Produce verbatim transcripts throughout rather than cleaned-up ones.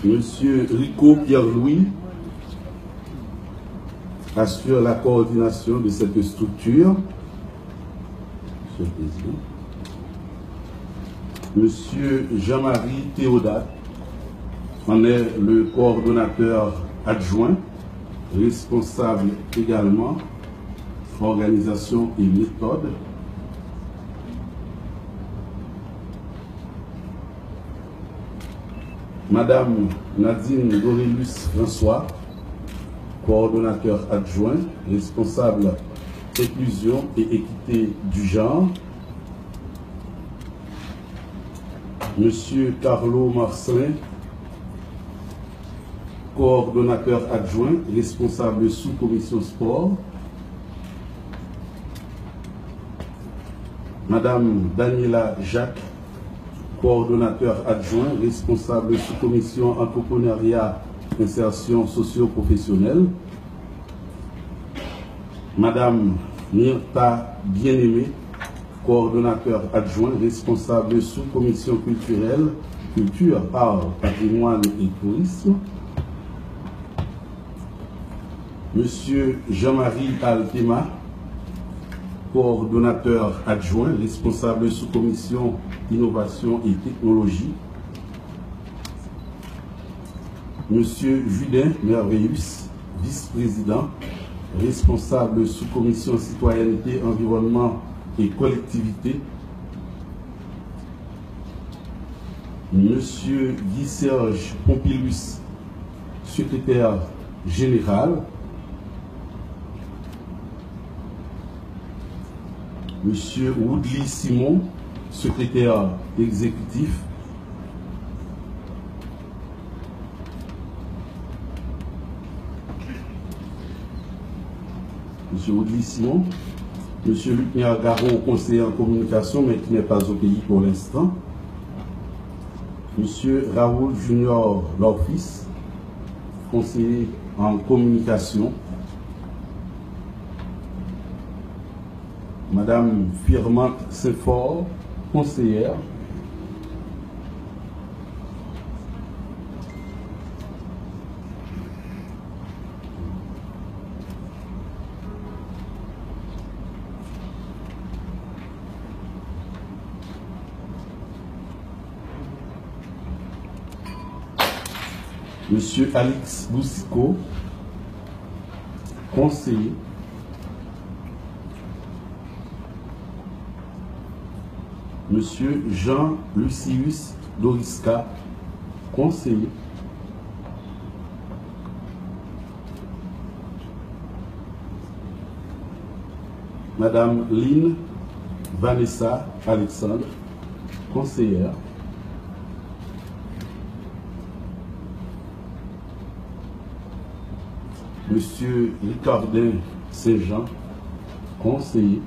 Monsieur Rico Pierre-Louis assure la coordination de cette structure. Monsieur le Président. Monsieur Jean-Marie Théodat en est le coordonnateur adjoint, responsable également organisation et méthode. Madame Nadine Dorélus François, coordonnateur adjoint, responsable inclusion et équité du genre. Monsieur Carlo Marcelin, coordonnateur adjoint, responsable sous-commission sport. Madame Daniela Jacques, coordonnateur adjoint, responsable sous-commission entrepreneuriat, insertion socio-professionnelle. Madame Myrtha Bien-Aimé, coordonnateur adjoint, responsable sous-commission culturelle, culture, art, patrimoine et tourisme. Monsieur Jean-Marie Altema, coordonnateur adjoint, responsable sous-commission innovation et technologie. Monsieur Juden Merveillus, vice-président, responsable sous-commission citoyenneté, environnement et collectivité. Monsieur Guy Serge Pompilus, secrétaire général. Monsieur Woodly Simon, secrétaire exécutif. Monsieur Woodly Simon, Monsieur Lucner Garot, conseiller en communication, mais qui n'est pas au pays pour l'instant. Monsieur Raoul Junior Lorfis, conseiller en communication. Madame Firmante Saint-Fort, conseillère. Monsieur Alix Boucicault, conseiller. Monsieur Jean Lucius Dorisca, conseiller. Madame Lynn Vanessa Alexandre, conseillère. Monsieur Ricardin Saint-Jean, conseiller.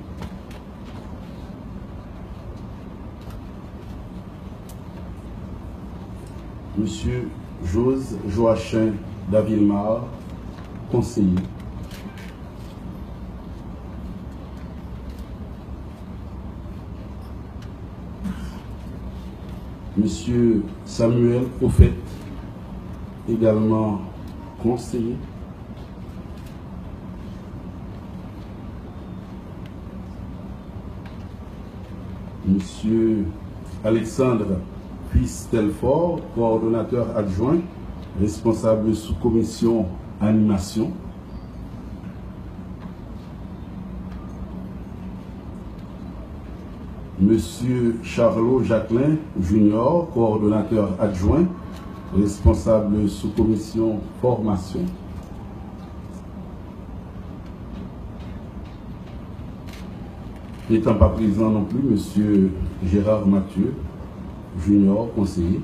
Monsieur Jose Joachim Davilmar, conseiller. Monsieur Samuel Prophète, également conseiller. Monsieur Alexandre Fils Telfort, coordonnateur adjoint, responsable sous-commission animation. Monsieur Charlot Jacquelin Junior, coordonnateur adjoint, responsable sous-commission formation. N'étant pas présent non plus, Monsieur Gérard Mathieu Junior, conseiller.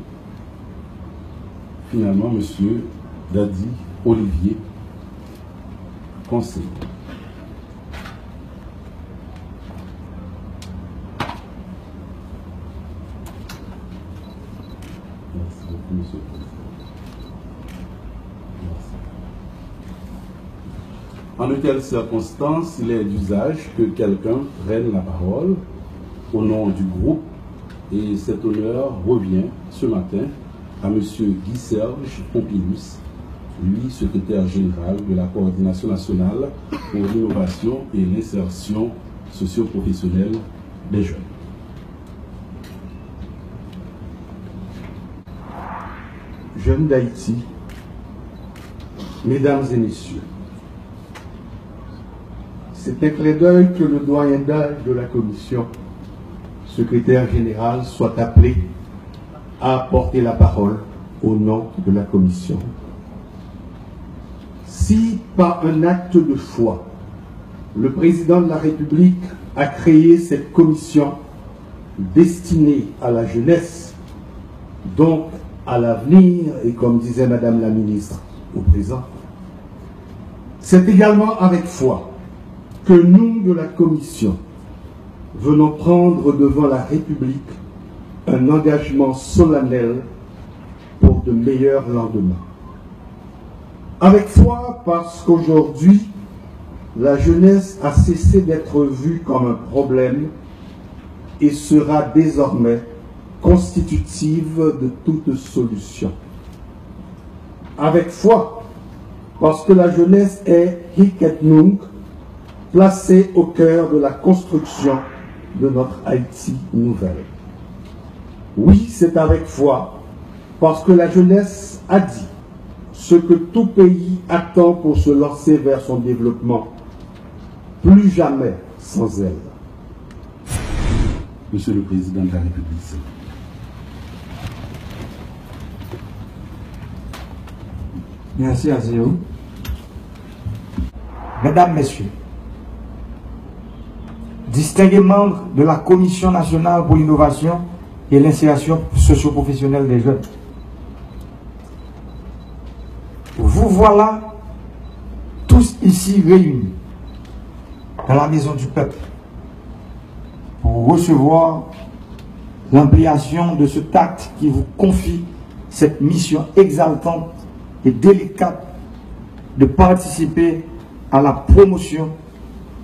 Finalement, Monsieur Dady Olivier, conseiller. Monsieur le Président. Merci. En de telles circonstances, il est d'usage que quelqu'un prenne la parole au nom du groupe et cet honneur revient ce matin à Monsieur Guy-Serge Pompilus, lui, secrétaire général de la Coordination nationale pour l'innovation et l'insertion socio-professionnelle des jeunes. Jeunes d'Haïti, mesdames et messieurs, c'est un clin d'œil que le doyen d'âge de la commission, secrétaire général, soit appelé à porter la parole au nom de la commission. Si, par un acte de foi, le président de la République a créé cette commission destinée à la jeunesse, donc à l'avenir, et comme disait Madame la ministre, au présent, c'est également avec foi que nous, de la commission, venons prendre devant la République un engagement solennel pour de meilleurs lendemains. Avec foi, parce qu'aujourd'hui, la jeunesse a cessé d'être vue comme un problème et sera désormais constitutive de toute solution. Avec foi, parce que la jeunesse est Hic et Nunc, placée au cœur de la construction de notre Haïti nouvelle. Oui, c'est avec foi, parce que la jeunesse a dit ce que tout pays attend pour se lancer vers son développement, plus jamais sans elle. Monsieur le Président de la République. Merci à vous. Mesdames, Messieurs, distingués membres de la Commission nationale pour l'innovation et l'insertion socio-professionnelle des jeunes, vous voilà tous ici réunis dans la maison du peuple pour recevoir l'ampliation de cet acte qui vous confie cette mission exaltante et délicate de participer à la promotion,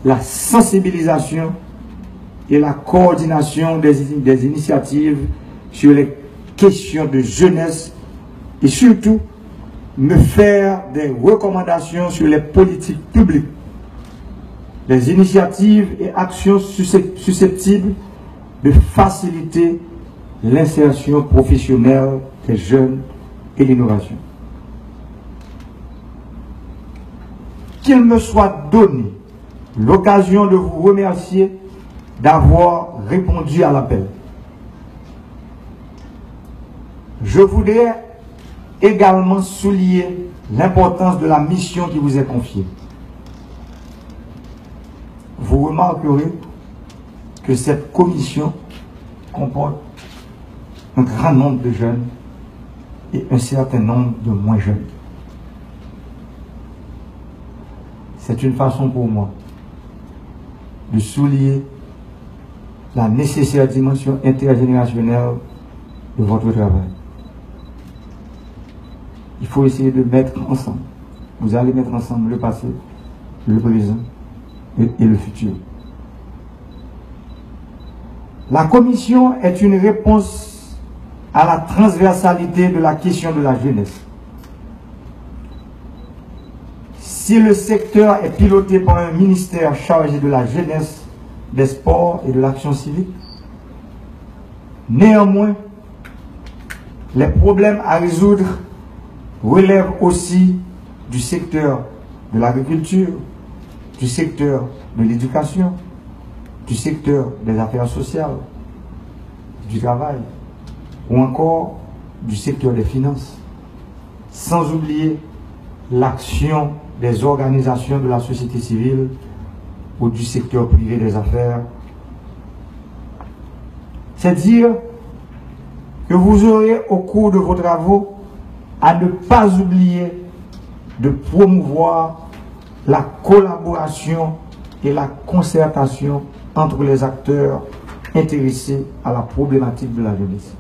la sensibilisation et la coordination des, des initiatives sur les questions de jeunesse et surtout me faire des recommandations sur les politiques publiques, les initiatives et actions suscep- susceptibles de faciliter l'insertion professionnelle des jeunes et l'innovation. Qu'il me soit donné l'occasion de vous remercier d'avoir répondu à l'appel. Je voudrais également souligner l'importance de la mission qui vous est confiée. Vous remarquerez que cette commission comporte un grand nombre de jeunes et un certain nombre de moins jeunes. C'est une façon pour moi de souligner la nécessaire dimension intergénérationnelle de votre travail. Il faut essayer de mettre ensemble. Vous allez mettre ensemble le passé, le présent et, et le futur. La commission est une réponse à la transversalité de la question de la jeunesse. Si le secteur est piloté par un ministère chargé de la jeunesse, des sports et de l'action civique, néanmoins, les problèmes à résoudre relèvent aussi du secteur de l'agriculture, du secteur de l'éducation, du secteur des affaires sociales, du travail ou encore du secteur des finances, sans oublier l'action des organisations de la société civile ou du secteur privé des affaires. C'est dire que vous aurez au cours de vos travaux à ne pas oublier de promouvoir la collaboration et la concertation entre les acteurs intéressés à la problématique de la jeunesse.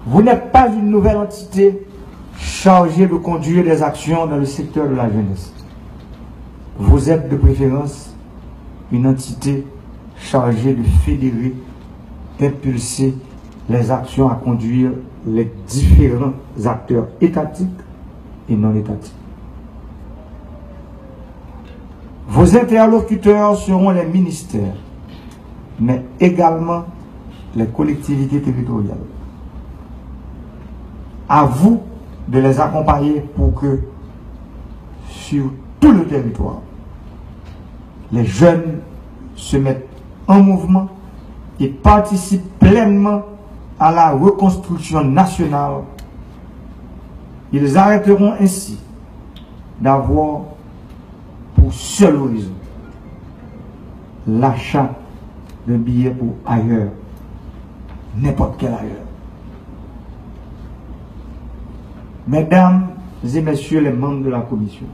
Vous n'êtes pas une nouvelle entité chargée de conduire des actions dans le secteur de la jeunesse. Vous êtes de préférence une entité chargée de fédérer, d'impulser les actions à conduire les différents acteurs étatiques et non étatiques. Vos interlocuteurs seront les ministères, mais également les collectivités territoriales. À vous de les accompagner pour que, sur tout le territoire, les jeunes se mettent en mouvement et participent pleinement à la reconstruction nationale. Ils arrêteront ainsi d'avoir pour seul horizon l'achat d'un billet pour ailleurs, n'importe quel ailleurs. Mesdames et messieurs les membres de la commission,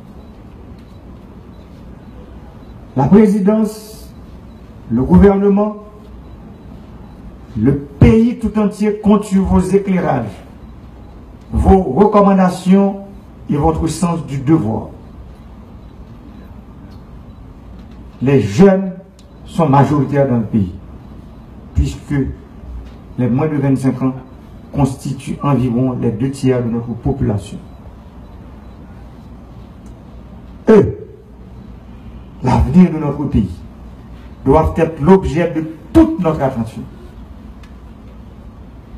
la présidence, le gouvernement, le pays tout entier compte sur vos éclairages, vos recommandations et votre sens du devoir. Les jeunes sont majoritaires dans le pays, puisque les moins de vingt-cinq ans constituent environ les deux tiers de notre population. Eux, l'avenir de notre pays, doivent être l'objet de toute notre attention.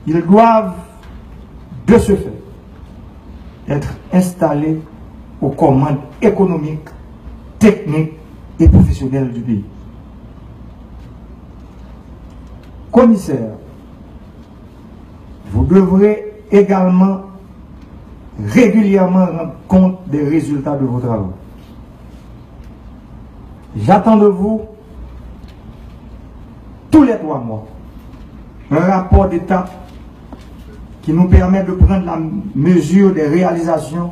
Ils doivent, de ce fait, être installés aux commandes économiques, techniques et professionnelles du pays. Commissaire, vous devrez également régulièrement rendre compte des résultats de vos travaux. J'attends de vous, tous les trois mois, un rapport d'étape qui nous permet de prendre la mesure des réalisations,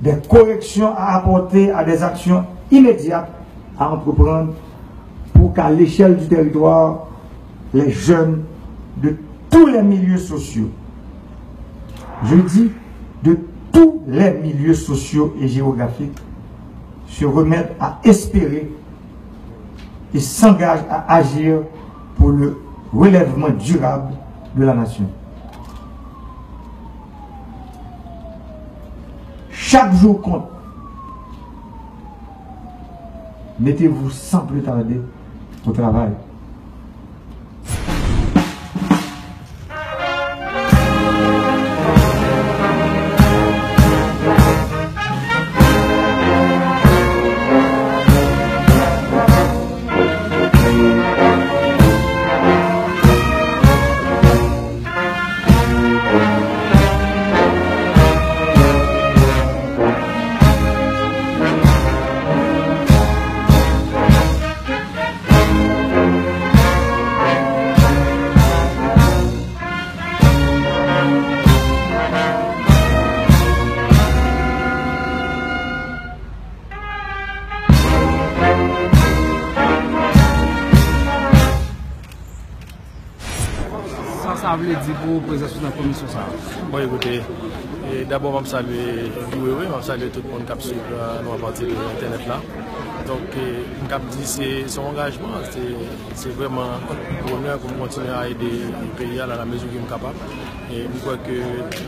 des corrections à apporter à des actions immédiates à entreprendre pour qu'à l'échelle du territoire, les jeunes de tous les milieux sociaux, je dis de tous les milieux sociaux et géographiques, se remettent à espérer et s'engagent à agir pour le relèvement durable de la nation. Chaque jour compte. Mettez-vous sans plus tarder au travail. Sa sa vle di pou prezans ou nan komisyon sa a? Bon, ekoute, e, dabò, m ap salye Guerrier, m ap salye tout moun k ap swiv, e, nou apati de entènèt la. Donk, e, m k ap di se, se yon angajman, se, se vrèman yon onè pou m kontinye a ede peyi a la, la mezi ke m kapab. E m kwè ke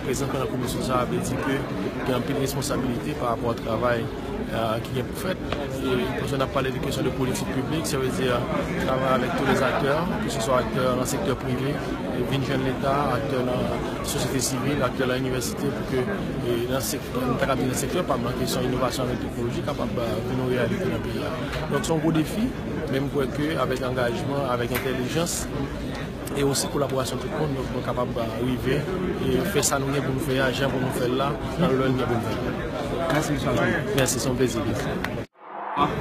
prezans mwen nan komisyon sa a vle di ke gen anpil responsabilite pa rapò a travay, e, ki gen pou fèt. E paske n ap pale de kesyon de politik piblik, sa vle di, e, travay avèk tout lè aktè, ke se swa aktè nan sektè prive, e vin jwenn Leta, aktè nan sosyete sivil, aktè nan inivèsite, pou ke, e, nan sektè, nou ta ka di nan sektè pa m nan kesyon inovasyon avèk teknoloji kapab, e, vin yon reyalite nan peyi a. Donk, se yon gwo defi, men m kwè ke avèk angajman, avèk entèlijans, e osi kolaborasyon tout moun, nou, nou kapab, e, rive e fè sa nou gen pou nou fè a, jan pou nou fè l la, nan lè n gen pou nou fè l. Mèsi, mesye Antoine. Mèsi, se yon plezi.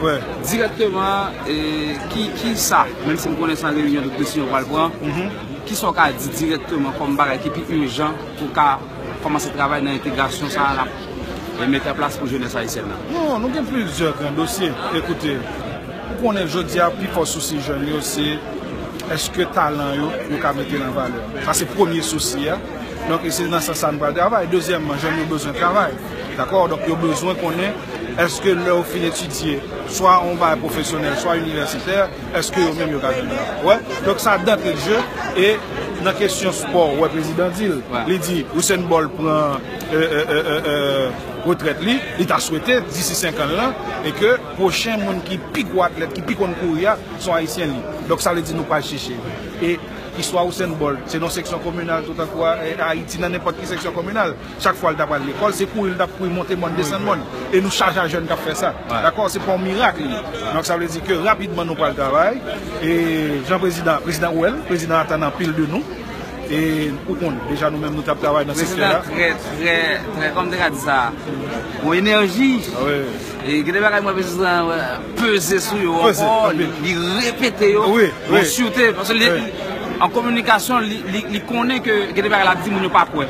Wè. Dirèkteman, e, ki, ki sa, menm si m konnen se nan reyinyon tout desizyon pral pran, ki sa w ka di dirèkteman kòm bagay ki pi ijan pou w ka kòmanse travay nan entegrasyon sa a n ap, e, mete an plas pou jenès ayisyèn nan? Non, nou gen plizyè gran dosye. Ekoute, ou konnen jodi a, pifò sousi jèn yo se èske talan yo, yo ka mete l an valè. Sa se premye sousi a. Donk, e se nan sans sa nou pral travay. Dezyèmman, jèn yo bezwen travay. Dakò? Donk, yo bezwen konnen èske lè yo fin etidye, swa yon bagay pwofesyonèl, swa inivèsitè, èske yo menm yo ka jwenn travay. Wè? Donk, sa dantre de jeu. E nan kesyon spò, wè, prezidan di l, li di Usain Bolt pran, e, e, e, e, e, retrèt li, li ta swete, disi senk an lan, e ke pwochen moun ki pi gwo atlèt, ki pi konn kouri a, se yon Ayisyen li. Donk, sa vle di nou pral chèche. E istwa Usain Bolt, se nan seksyon kominal, toutankou a, e, Ayiti, nan nenpòt ki seksyon kominal. Chak fwa l ta pral lekòl, se kouri l t ap kouri monte mòn, desann mòn. E nou chaje a jèn k ap fè sa. Dakò? Se pa yon mirak, li. Donk, sa vle di ke rapidman nou pral travay. E jan prezidan, prezidan Wèl, prezidan atann anpil de nou. E ou konn, deja nou menm nou t ap travay nan sektè a. Prezidan trè, trè, trè, kòm te ka di sa, yon enèji. E gen de bagay mwen prezidan, e, peze sou yo ankò, li, li repete yo, yon sirte, paske li, an kominikasyon, li, li, li konnen ke gen de bagay l ap di moun yo pa kwè.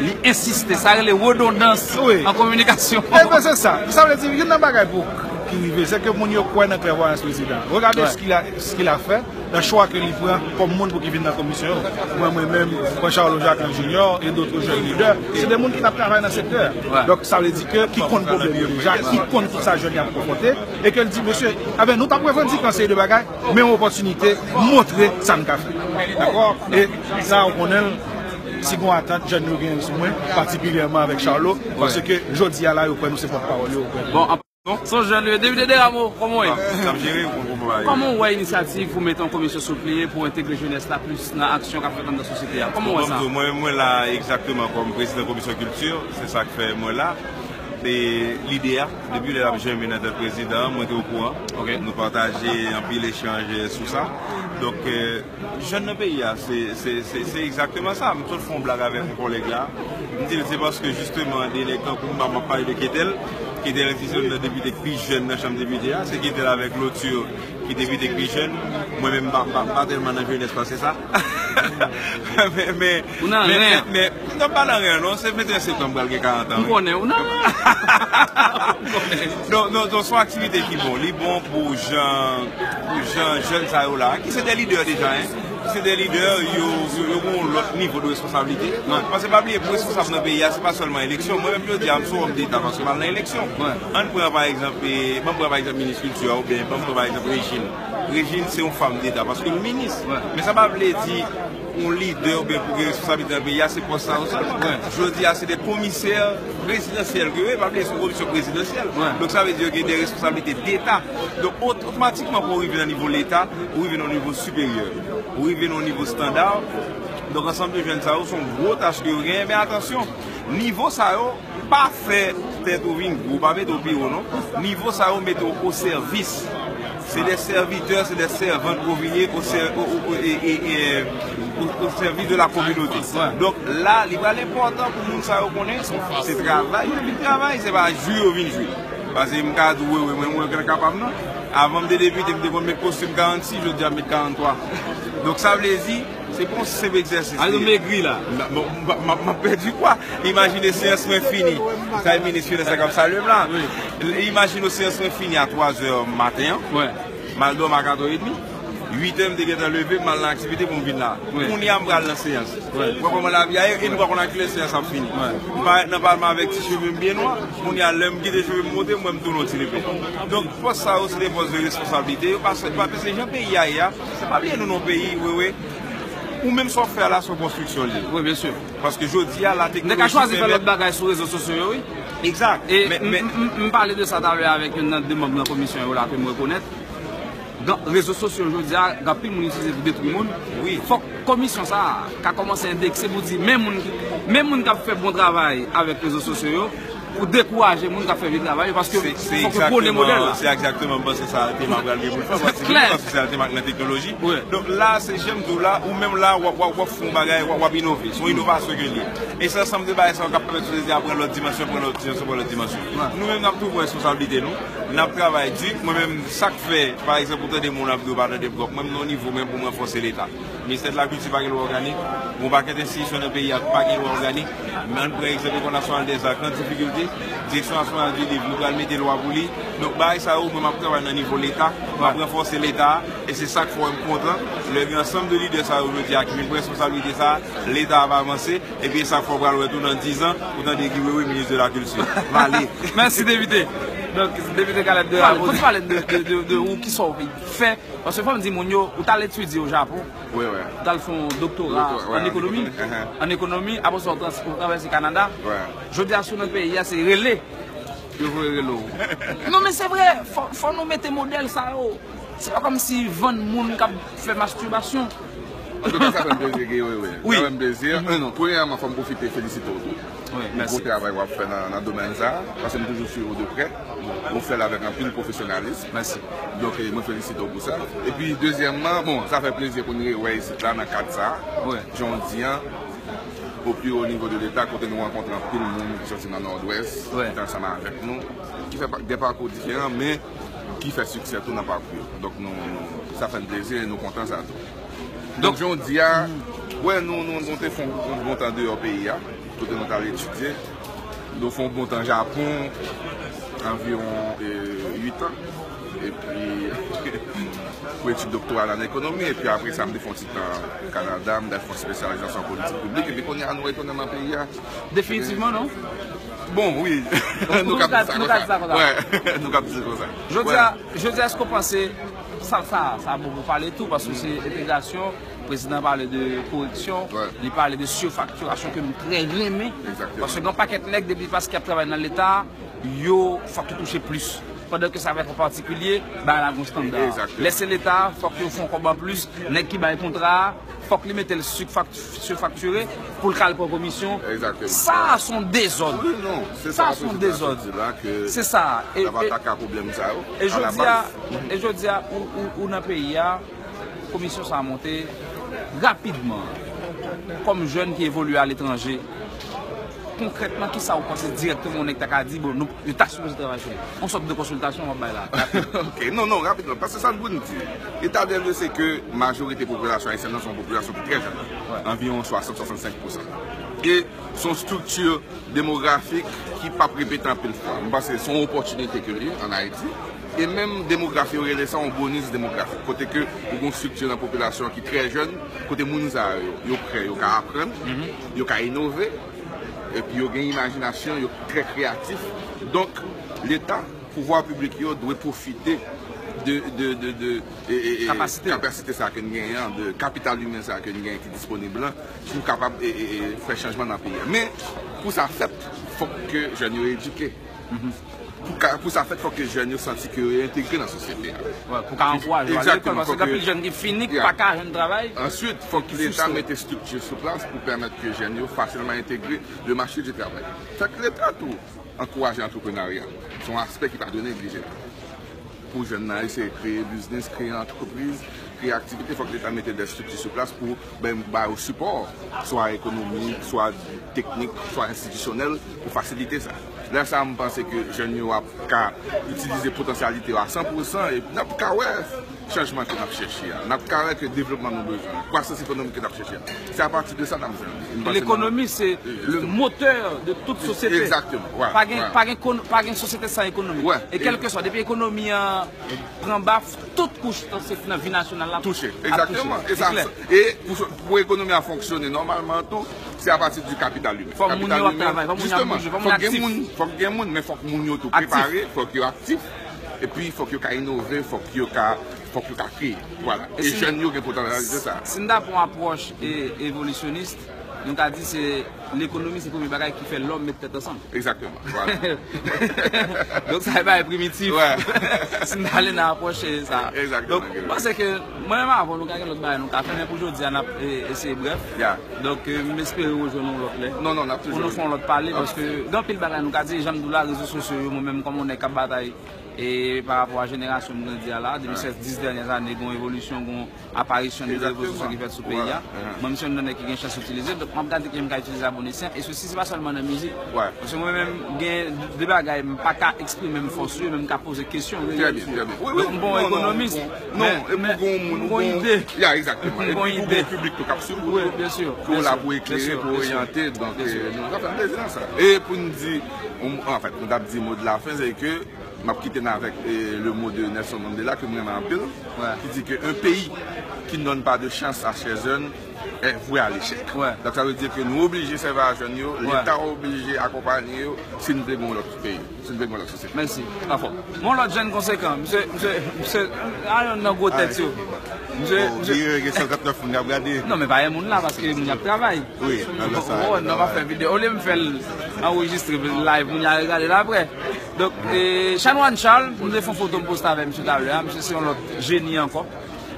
Li ensiste, sa rele redondans an kominikasyon. Eben, se sa. Sa vle di, youn nan bagay pou ki rive, se ke moun yo kwè nan klèvwayans prezidan. Regardez ce qu'il a, ce qu'il a fait. Nan chwa ke li pran kòm moun pou ki vin nan komisyon yo. Mwen, mwen menm, pran Charlot Jacquelin Junior e dòt jèn lidè, se de moun ki t ap travay nan sektè a. Donk, sa vle di ke ki konn pwoblèm yo deja, ki konn tout sa jèn yo ap konfwonte, e ke l di, mesye, eben, nou t ap revandike yon seri de bagay, men yon opòtinite, montre sa n ka fè. Dakò? E sa, ou konnen l, si gon atant, jèn yo genyen sou mwen, patikilyèman avèk Charlot, paske jodi a la, yo kwè nou se pòtpawòl yo, yo kwè. Bon, Son jèn yo, David Ederamo, kòman w ye? N ap jere, bon, bon, bon, bagay. Kòman w wè inisyativ pou mete yon komisyon sou pye pou entegre jenès la plis nan aksyon k ap fèt anndan sosyete a? Kòman w wè sa? Bon, mwen, mwen la egzakteman kòm prezidan komisyon kilti, se sa k fè mwen la. E lide a, depi lè l ap jèmen nan tèt prezidan an, mwen te okouran. Nou pataje anpil echanj sou sa. Donk, e, Jèn nan peyi a, se, se, se, se egzakteman sa. M sot fè yon blag avèk yon kòlèg la. M di l se paske jisteman de nèg tankou m, m ap pale de Ketel. Ketel se youn nan depite k pi jèn nan chanm depite a. Se Ketel avèk Lotur ki depite k pi jèn. Mwen menm, m pa, m pa, m pa tèlman nan jenès pase sa. Men, men, Ou nan men, ren. Men, men, m pa nan ren, non. Se venteyen septanm pral gen karant an, wi. M konnen ou nan ren. M konnen. Non, non, non, se yon aktivite ki bon. Li bon pou jan, pou jan jèn sa yo la, ki se de lidè deja, en. Ki se de lidè, yo, yo, yo gen yon lòt nivo de responsablite. Paske pa bliye, pou responsab nan peyi a, se pa sèlman eleksyon. Mwen menm, jodi a, m se yon òm deta, paske m al nan eleksyon. Ann pran, pa egzanp, e, ban m pran, pa egzanp, minis kilti a, oubyen ban m pran, pa egzanp, Régine. Régine, se yon fanm deta, paske l minis. Men sa pa vle di yon lidè oubyen pou gen responsablite nan peyi a, se pòs sa yo sèlman. Jodi a, se de komisè prezidansyèl ke yo ye, pa bliye se yon komisyon prezidansyèl. Donk, sa vle di yo gen de responsablite deta. Donk, ot-, otomatikman, pou w rive nan nivo leta, ou rive nan yon nivo siperyè. Ou rive nan yon nivo estanda. Donk, ansanm de jèn sa yo, se yon gwo tach ke yo genyen, men atansyon, nivo sa yo, pa fè tèt ou vin gwo, pa mete w pi wo, non. Nivo sa yo mete w o sèvis. Se de sèvitè, se de sèvant ke w vin ye o sè-, o, o, o, e, e, e, o, o sèvis de la kominote. Donk, la, li pral enpòtan pou moun sa yo konnen se travay yo vin travay, se pa jwi yo vin jwi. Paske m ka di w, wi, wi, mwen, mwen, mwen kapab, non. Avan m te depite, m te konn met kostim karannsis, jodi a m met karanntwa. Donk, sa vle di, Se pa yon senp egzèsis li ye. Al nou megri la. M, m, m, m, m ap pèdi pwa. Imajine seyans mwen fini. Sa e minis finans la k ap salye m la. Imajine seyans mwen fini a twazè maten an. M al dòmi a katrè edmi. Uitè m te gentan leve, m al nan aktivite pou m vin la. Kounye a m pral nan seyans. Ou wè kòman lavi a ye, e nou pa konn a kilè seyans ap fini. M parèt nan palman avèk ti cheve m byen nwa. Kounye a lè m kite cheve m monte, m wè m tounen yon ti nepe. Donk pòs sa yo se de pòs de responsablite. Yo pa, pa, se jan peyi a ye a. Pa bliye nou nan yon peyi, wi, wi. Ou menm sa w ap fè a la, se yon konstriksyon l ye. Wi, byen si. Paske jodi a, la teknoloji pèmèt. Nèg ka chwazi fè lòt bagay sou rezo sosyo yo, wi. Egzak. E men, m, men m, m, m pale de sa talè avèk youn nan de manm nan komisyon yo la ke m rekonèt. Gen rezo sosyo yo jodi a, gen anpil moun itilize pou detwi moun. Wi. Fòk komisyon sa a ka kòmanse endekse pou di, men moun ki, men moun k ap fè bon travay avèk rezo sosyo yo, pou dekouraje moun k ap fè vye travay yo, paske fòk yo pwone modèl la. Se egzakteman, se egzakteman, m panse sa Altema pral gen pou l fè, paske li menm sosyalte ak nan teknoloji. Donk la, se jan m di w la, ou menm la, w ap, w ap, w ap fè yon bagay, w ap, w ap inove. Se yon inovasyon ke l ye. E se ansanm de bagay sa yo k ap pèmèt sosyete a pran lòt dimansyon, pran lòt dimansyon, pran lòt dimansyon. Nou menm, n ap toujou pran responsablite nou. N ap travay di, mwen menm, sa k fè, pa egzanp, ou tande moun ap di yo pa tande m twòp, mwen, m nan yon nivo menm pou m ranfòse Leta. Ministè de la Kilti pa gen lwa òganik, gen yon pakèt enstitisyon nan peyi a ki pa gen lwa òganik. Men ann pran egzanp Ecole Nationale des Arts, ki an difikilte, Direksyon Nasyonal di Liv, nou pral mete lwa pou li. Donk, bagay sa yo, mwen, m ap travay nan nivo Leta, m ap ranfòse Leta a, e se sa k fè w wè m kontan. Lè gen ansanm de lidè sa yo jodi a ki vin pran responsablite sa a, Leta ap avanse, epi e sa k fè w pral wè tou nan dizan, ou tande Guy Wewe, minis de la kilti. M ale. Mèsi, depite. Donk, depite Caleb de Pale, Arnaud. Fò n pale de, de, de, de ou, kisa w fè. Paske fò m di moun yo, ou t al etidye o Japon. Wi, wi. Ou t al fè yon doktora Doktora, wi, an an ekonomi. Ekonomi, ahan. An ekonomi, apre sa, ou trans-, ou travèse Kanada. Wi. Jodi a, si w nan peyi a, se rele. Yo voye rele w. Non, men se vre, fò, fò nou mete modèl sa yo. Se pa kòmsi vann moun k ap fè mastibasyon. Antouka, sa fè m plezi, Guy, wi, wi. Wi. Sa fè m plezi. Mhm. E non, premyèman, fò m pwofite felisite w tou. Wi, mèsi. Pou gwo travay w ap fè nan, nan domèn sa a, paske m toujou swiv ou de prè. Ou fè l avèk anpil pwofesyonalis. Mèsi. Donk, eh, mwen felisite w pou sa. Epi, dezyèmman, bon, sa fè plezi pou n rewè isit la nan kad sa a. Wi. Jan w di an, au plus haut niveau de l'État, kote nou rankontre anpil moun ki soti nan Nòdwès, wi, ki te ansanm avèk nou, ki fè pa-, de pakou diferan, men ki fè siksè tou nan pakou yo. Donk, nou, nou, sa fè n plezi e nou kontan sa tou. Donk, jan w di a, wè, nou, nou, nou te fè yon bon tan deyò peyi a, kote nou t al etidye. Nou fè yon bon tan Japon, anviwon, eh, uit an. Epi, pou etid doktoral an ekonomi. Epi apre sa, m te fè yon ti tan Kanada, m t al fè yon espesyalizasyon an politik piblik. Epi kounye a, nou retounen nan peyi a. Definitivman, non? Bon, wi. Nou ka di sa konsa. Wè, nou ka di sa konsa. Jodi a, jodi a, èske w panse sa, sa, sa bon pou pale tou, paske se entegrasyon, prezidan pale de koreksyon, li pale de sifaktirasyon ke m trè renmen. Egzakteman. Paske gen yon pakèt nèg depi paske y ap travay nan Leta, yo fòk yo touche plis. Pandan ke sa fè an patikilye, bagay la gon estanda. Egzakteman. Lè se Leta, fòk yo fè yon kòb anplis, nèg ki bay kontra a, fòk li mete l sifak-, sifaktire pou l ka al pran komisyon. Egzakteman. Sa se yon dezòd. Wi, non, se sa, se yon dezòd. Se sa. E, n ap atake pwoblèm sa yo e jodi a, e jodi a, ou, ou, ou nan peyi a, komisyon sa a monte rapidman. Kòm jèn ki evolye aletranje, konkrètman, kisa ou panse dirèkteman yon nèg ta ka di, bon, nou, yo ta sipoze travay sou li? Yon sòt de konsiltasyon w ap bay la. Ok, non, non, rapidman, paske sa n pou n di, eta de lye se ke majorite popilasyon ayisyèn nan se yon popilasyon ki trè jèn, anviwon swasant, swasannsenk pousan. E se yon estrikti demografik ki p ap repete anpil fwa. M panse se yon opòtinite ke l ye ann Ayiti. E menm demografi, yo rele sa yon bonis demografik. Kote ke ou gen yon estrikti nan popilasyon ki trè jèn, kote moun sa yo, yo prè, yo ka aprann, yo ka inove, epi yo gen imajinasyon, yo trè kreyatif. Donk, Leta, pouvwa piblik yo dwe pwofite de, de, de, de, e, e, e, kapasite sa ke n genyen an, de kapital imen sa ke n genyen ki disponib lan, pou kapab, e, e, e, fè chanjman nan peyi a. Men, pou sa fèt, fòk ke jèn yo edike. Pou ka, pou sa fèt, fòk ke jèn yo santi ke yo entegre nan sosyete a. Wè, pou ka ankouraje yo al lekòl, paske gen anpil jèn ki fini, ki pa ka jwenn travay. Answit, fòk Leta mete estrikti sou plas pou pèmèt ke jèn yo fasilman entegre le marché du travail. Fòk Leta tou ankouraje antreprenarya. Se yon aspè ki pa dwe neglije. Pou jèn nan eseye kreye biznis, kreye antrepriz, kreye aktivite, fòk Leta mete de estrikti sou plas pou, ben, ba yo sipò, swa ekonomik, swa teknik, swa enstitisyonèl, pou fasilite sa. Lè sa a, m panse ke jèn yo ap ka itilize potansyalite yo a san pou san, e n ap ka wè chanjman ke n ap chèche a. N ap ka wè ke devlopman nou bezwen an, kwasans ekonomik ke n ap chèche a, se apati de sa n ap jwenn li. Lekonomi, se le moteur de toute société. Egzakteman. Pa gen, pa gen, pa gen sosyete san ekonomi. E kèlkeswa, depi ekonomi an pran baf, tout kouch nan vi nasyonal la touche. Egzakteman. E sa, e pou, pou ekonomi a fonksyone nòmalman tou, se apati di kapital imen. Fòk moun yo ap travay, fòk moun yo ap bouje, fòk moun yo aktif. Fòk gen moun, men fòk moun yo tou prepare, fòk yo aktif, epi fòk yo ka inove, fòk yo ka, fòk yo ka kreye. Vwala. E jèn yo gen potansyalite sa. Si n ta pran yon apwòch evolisyonis, nou ka di se lekonomi se premye bagay ki fè lòm met tèt ansanm. Egzakteman. Vwala. Donk, sa e bagay primitif. Si n ale nan apwòch sa. Egzakteman. Donk, m panse ke mwen menm avè w, nou ka gen lòt bagay nou ka fè, men pou jodi a, n ap eseye brèf. Donk, m espere rejwenn ou lòt lè. Non, non, n ap toujou. Pou nou fè yon lòt pale, paske gen anpil bagay nou ka di, jan m di w la, rezo sosyo yo, mwen menm kòm yon nèg k ap batay E pa rapò a jenerasyon m grandi a la, depi ces dix dènyè ane, gen yon evolisyon, gen yon aparisyon de rezo sosyo ki fèt sou peyi a. Mwen, m se youn nan nèg ki gen chans itilize, donk m ap gade kijan m ka itilize abonesyan, e sesi se pa sèlman nan mizik. Paske mwen menm, gen de bagay m pa ka eksprime m fò sou yo, men m ka poze kesyon reyèl sou yo. Donk m pa yon ekonomis, men m gen yon ide. M gen yon ide. Wi, byen si. Ke w la pou eklere, pou oryante, donk, e, nou, sa fè m plezi nan sa. E pou n di, anfèt, nou t ap di mo de la fen, se ke m ap kite n avèk, e, le mot de Nelson Mandela, ke m renmen anpil, ki di ke un pays qui ne donne pas de chance à ses jeunes est voué à l'échec. Donk, sa vle di ke nou oblije sèvi a jèn yo, Leta oblije akonpaye yo, si n vle gen yon lòt peyi, si n vle gen yon lòt sosyete. Mèsi. Anfòm. Yon lòt jèn konsekan, misye, misye, misye, a yonn nan gwo tèt yo. Misye, misye, gen san trannèf moun k ap gade. Non, men pa gen moun la, paske moun y ap travay. Wi, nan lè sa. Oh, non, m ap fè videyo. Olye m fè l anrejistre live, moun y a regade l apre. Donk, e, Chanoine Charles, m te fè yon foto m poste avè misye talè a. Misye se yon lòt jeni ankò.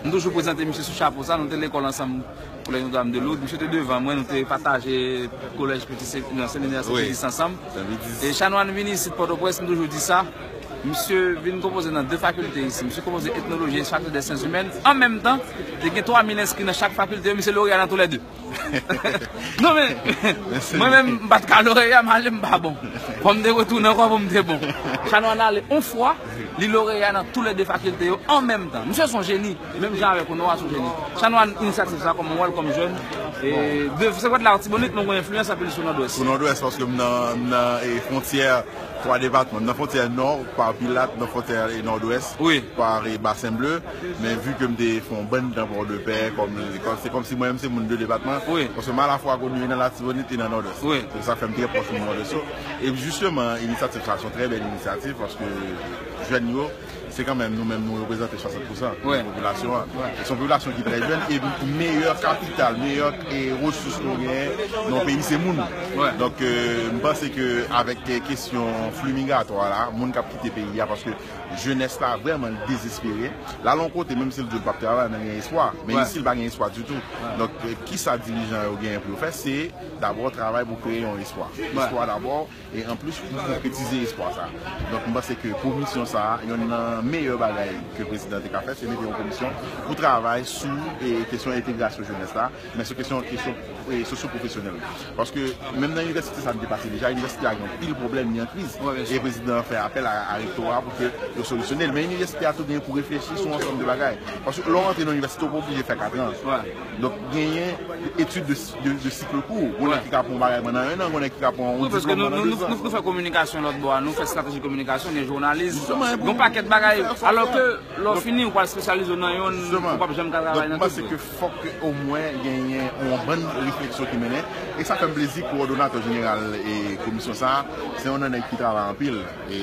M toujou prezante misye sou chapo sa. Nou te lekòl ansanm, Collège Notre-Dame de Lourdes. Misye te devan mwen, nou te pataje kolèj Petit Sent, nan Sen Inyas Petit ansanm. E Chanoine vin isit Pòtoprens, m toujou di sa. Misye vin konpoze nan de fakilte isi. Misye konpoze etnoloji e fakilte dè syans imèn. An menm tan, te gen twa mil enskri nan chak fakilte yo, misye loreya nan toulède. Non, men, mwen menm, m pa t ka loreya, m ale, m pa bon. Fò m te retounen ankò pou m te bon. Chanoine ale yon fwa, li loreya nan toulède fakilte yo an menm tan. Misye se yon jeni, menm jan avèk Honora se yon jeni. Chanoine, inisyativ sa, kòman w wè l kòm jèn? E, de, se vre, Latibonit, nou gen enfliyans anpil sou Nòdwès. Sou Nòdwès, paske m nan, m nan, e, fwontyè twa depatman. M nan fwontyè Nò, pa Pilat, nan fwontyè, e, Nòdwès, pa, e, Basen Ble. Men vi ke m te fè yon bann tan Pòdepè, kòm, kòm, se kòmsi mwen menm se moun de depatman. Paske m alafwa koni nan Latibonit e nan Nòdwès. Se sa k fè m trè pwòch moun Nòdwès yo. E jisteman, inisyativ sa, se yon trè bèl inisyativ, paske jèn yo, se kanmenm nou menm nou reprezante swasant pousan de popilasyon an. Se yon popilasyon ki trè jèn, e meyè kapital, meyè, e resous nou genyen nan yon peyi, se moun. Donk, e, m panse ke avèk, e, kesyon fli migratwa la, moun k ap kite peyi a, paske jenès la vrèman dezespere. L al yon kote, menm si l di l p ap travay, men gen espwa. Men isi, l pa gen espwa ditou. Donk, e, kisa dirijan yo genyen pou yo fè? Se dabò travay pou kreye yon espwa. Espwa dabò, e anplis pou konkretize espwa sa. Donk, m panse ke komisyon sa, yonn nan meyè bagay ke prezidan te ka fè, se mete yon komisyon pou travay sou, e, kesyon entegrasyon jenès la, men sou kesyon, kesyon, e, sosyopwofesyonèl. Paske menm nan inivèsite sa, n te pase deja, inivèsite a gen anpil pwoblèm, li an kriz. E prezidan an fè apèl a, a rektora pou ke yo solisyone l. Men inivèsite a tou gen pou reflechi sou ansanm de bagay. Paske lè w rantre nan inivèsite, ou pa oblije fè kat an. Donk, genyen etid de, de, de cycle court. Gon nèg ki ka pran yon bagay pandan en an, gon nèg ki ka pran yon diplòm pandan de zan. Wi, paske nou, nou, nou, nou fè kominikasyon lòt bò a, nou fè estrateji kominikasyon, gen jounalis. Gon pakèt bagay. Alò ke lè w fini, ou pral espesyalize w nan yonn, ou p ap janm ka travay nan tout vre. Donk, m panse ke fòk ke omwen genyen yon bann refleksyon ki mennen. E sa fè m plezi, kowòdonatè jeneral e komisyon sa, se yon nèg ki travay anpil. E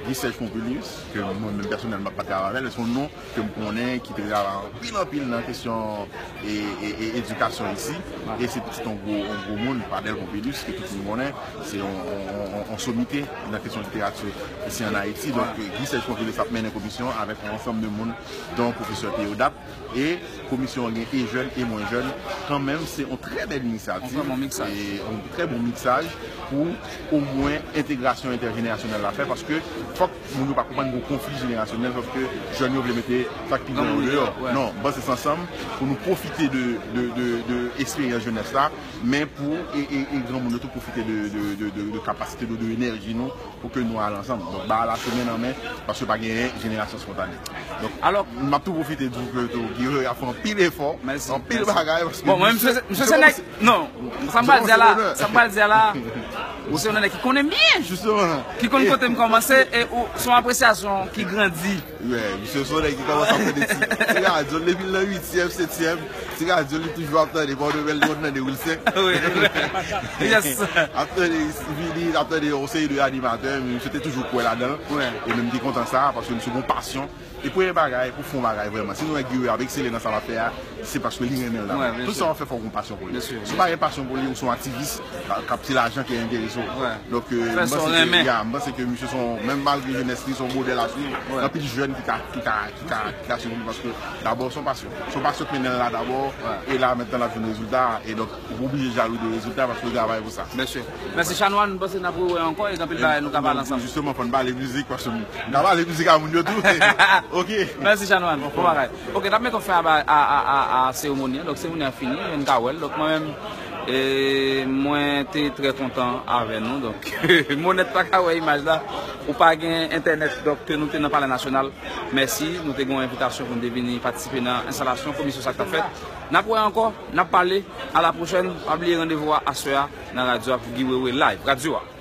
Guy Serge Pompilius, ke mwen menm pèsonèlman pa t travay avè l, se yon non ke m konnen, ki te travay anpil, anpil nan kesyon e, e, e edikasyon isi. E se pitit yon gwo, yon gwo moun, Padel Pompilus, ke tout moun konnen. Se yon, yon, yon, yon somite nan kesyon literati isi ann Ayiti. Donk, Guy Serge Pompilus ap mennen komisyon avèk yon ansanm de moun, dont pwofesè Théodat. E komisyon an gen e jèn e mwen jèn. Kanmenm, se yon trè bèl inisyativ. Yon trè bon miksaj. E yon trè bon miksaj pou omwen entegrasyon entèjenerasyonèl la fè, paske fòk moun yo pa konprann gen konfli jenerasyonèl, paske jèn yo vle mete sa k pi gran yo deyò. Non, m panse se ansanm pou nou pwofite de, de, de, de esperyans jenès la, men pou, e, e, e granmoun yo tou pwofite de, de, de, de, de kapasite nou, de enèji nou, pou ke nou al ansanm. Donk, bagay la se men nan men, paske pa genyen jenerasyon spontane. Donk, alò, m ap tou pwofite di w ke tou, Guy ap fè anpil efò, anpil bagay, paske... Bon, mwen, misye, misye se nèg, non, sa m pral di a la, sa m pral di a la, ou se yon nèg ki konnen m byen, ki konn kote m kòmanse, e ou, se yon apresyasyon ki grandi. Wi, misye se yon nèg ki kòmanse ap tande ti, ti radyo l depi l nan uityèm, setyèm, ti radyo l li toujou ap tande, pa w nouvèl li konn tande Wilson. Wi, wi. Ap tande Vini, ap tande yon seri de animatè, men misye te toujou kwè ladan l. E men m te kontan sa, paske misye gen yon pasyon. E premye bagay, pou fè yon bagay vrèman, si nou wè Guy ap eksele nan sa l ap fè a, se paske li renmen l dabò. Tout sa w ap fè, fò w gen yon pasyon pou li. Si w pa gen pasyon pou li, ou se yon aktivis k ap, se lajan ki enterese w. Donk, euh, m panse ke, ya, m panse ke misye se yon, menm malgre jenès li, se yon modèl a swiv. Gen anpil jèn ki ka, ki ka, ki ka, ki ka swiv li paske dabò se yon pasyon. Se yon pasyon k mennen l la dabò, e la mentnan l ap jwenn rezilta, e donk ou pa oblije jalou de rezilta paske w travay pou sa. Mèsi. Mèsi Chanwan, m panse n ap rewè ankò e gen anpil bagay nou ka pale ansanm. Jisteman, fò n pale mizik paske m ka pale mizik a moun yo tou. Ok. Mèsi Chanwan, bon bagay. Ok, n ap mete yon fen a, a, a, a, a seremoni an. Donk seremoni an fini, nou ka wè l. Donk mwen menm, e mwen te trè kontan avè nou. Donk, Monèt pa ka wè imaj la. Ou pa gen entènèt, donk nou te nan Palè Nasyonal. Mèsi, nou te gen yon envitasyon pou nou te vini patisipe nan enstalasyon komisyon sa k t ap fèt. N ap wè ankò, n ap pale. A la pwochèn, pa bliye randevou a aswè a nan radyo a pou Guy Wewe Live. Radyo a.